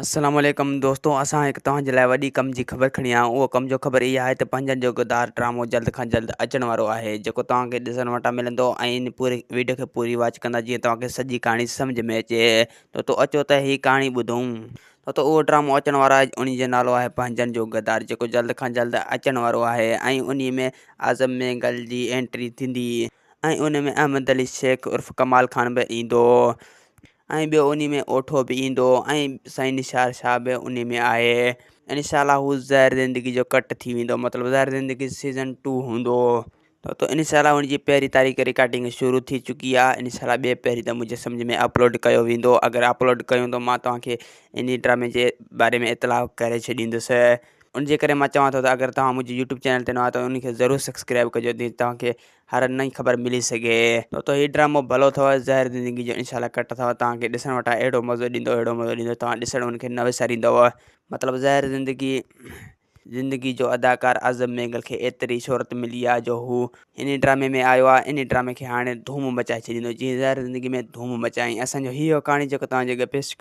السلام عليڪم دوستو اسان هڪ توهان جي لاء وڏي ڪم جي خبر کڻي آيا آهيون اهو ڪم جو خبر اها آهي ته پنهنجن جو غدار ڊرامو جلد کان جلد اچڻ وارو آهي جيڪو توهان کي ڏسڻ وٽان ملندو ۽ ان پوري ويڊيو کي پوري واچ ڪندا جيئن توهان کي سڄي ڪهاڻي سمجهه ۾ اچي تو تو اچو ته هي ڪهاڻي ٻڌون تو تو اهو ڊرامو اچڻ وارو آهي انهي جو نالو آهي پنهنجن جو غدار جيڪو جلد کان جلد اچڻ وارو آهي ۽ انهي ۾ اعظم مينگل جي انٽري ٿيندي ۽ ان ۾ احمد علي شيخ عرف ڪمال خان به ايندو ۽ ٻيو انهي ۾ اوٺو به ايندو ۽ سائين نثار شاهه به انهي ۾ آهي انشاء الله هو زهر زندگي جو ڪٽ ٿي ويندو مطلب زهر زندگي سيزن ٽو هوندو تو انشاء الله ان جي پهرين تاريخ رڪارڊنگ شروع ٿي چڪي آهي انشاء الله ٻي پهرين ته منهنجي سمجھ ۾ اپلوڊ ڪيو ويندو اگر اپلوڊ ڪيو ته مان توهان کي انهي ڊرامي جي باري ۾ اطلاع ڪري ڇڏيندس ان جي ڪري مان چوان ٿو ته اگر توهان منهنجي يوٽيوب چينل تي نوان آهيو ته ان کي ضرور سبسڪرائب ڪجو جيئن توهان کي هر نئين خبر ملي سگهي. دوستو هي ڊرامو ڀلو اٿو زهر زندگي جو انشاء الله ڪٽ اٿو توهان کي ڏسڻ وٽان اهڙو مزو ڏيندو اهڙو مزو ڏيندو توهان ڏسڻ ان کي نه وساريندو مطلب زهر زندگي زندگي جو اداڪار اعظم مينگل کي ايتري شهرت ملي آهي جو هو انهي ڊرامي ۾ آيو آهي انهي ڊرامي کي هاڻي ڌوم مچائي ڇڏيندو جيئن زهر زندگي ۾ ڌوم مچائي اسان جو هي هو ڪهاڻي جيڪو توهان جي اڳيان پيش.